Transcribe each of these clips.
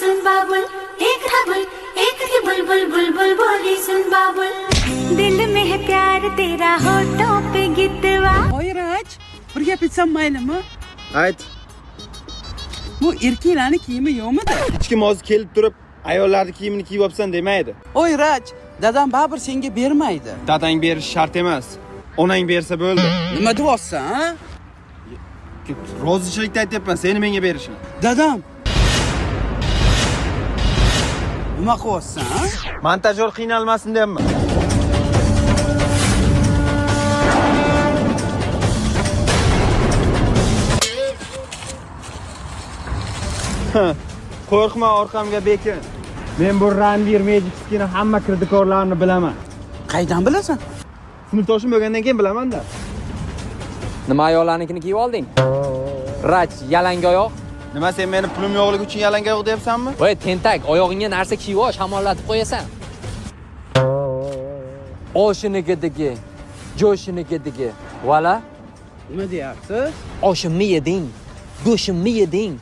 सुन बाबुल, एक था बुल, एक थी बुलबुल, बुलबुल बोली सुन बाबुल, दिल में है प्यार तेरा, होठों पे गितवा। Oy Raj, bir gap aytsam maylimi? Ayt. Bu erkaklarni kiyimi yo'qmidi? Hech kim hozir kelib turib ayollarni kiyimini kiyib olibsan demaydi. Oy Raj, dadam baribir senga bermaydi. Dadang berishi shart emas. Onang bersa bo'ldi. Nima deyapsan, ha? Rozichilikda aytyapman, seni menga berishini. Dadam. Nima qilyapsan, ha? Montajyor qiynalmasin deyapman. Qo'rqma, orqamga bekin. Men bu Ranbir Magic Skin'i hamma kirdikorlarini bilaman. Qaydan bilasan? Sinfdoshim bo'lgandan keyin bilaman-da. Nima ayollarnikini kiyib olding? Raj, yalang oyoq. Nima sen meni pulim yo'qligi uchun yalang oyoq deyapsanmi? Voy tentak, oyog'ingga narsa kiyib ol, shamollatib qo'yasan. Oshinikidiki, jo'shinikidiki. Vala? Nima deyapsiz? Oshimni yeding, go'shimni yeding,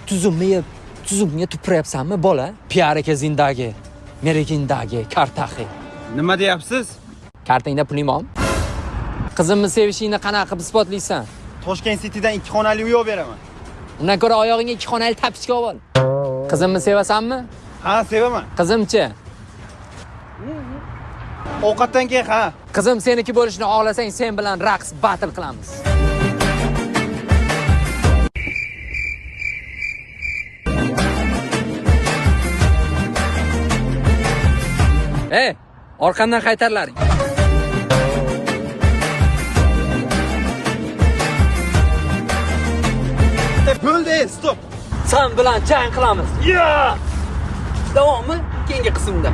tuzimni yeb, tuzimga tupuryapsanmi bola? Pyaraka zindagi, merekindagi, kartaxi. Nima deyapsiz? Kartangda puling bormi? Qizimni sevishingni qanaqa qilib isbotlaysan? Toshkent Citydan 2 xonali uy olib beraman. Undan ko'ra oyog'ingga 2 xonali tapichka olib ol. Qizimni sevasanmi? Ha, sevaman. Qizimchi? Ovqatdan keyin ha. Qizim seniki bo'lishini xohlasang, sen bilan raqs battle qilamiz. Ey, orqamdan qaytarlaring. Bo'ldi, stop. Sen bilan jang qilamiz. Ya! Davomi keyingi qismda.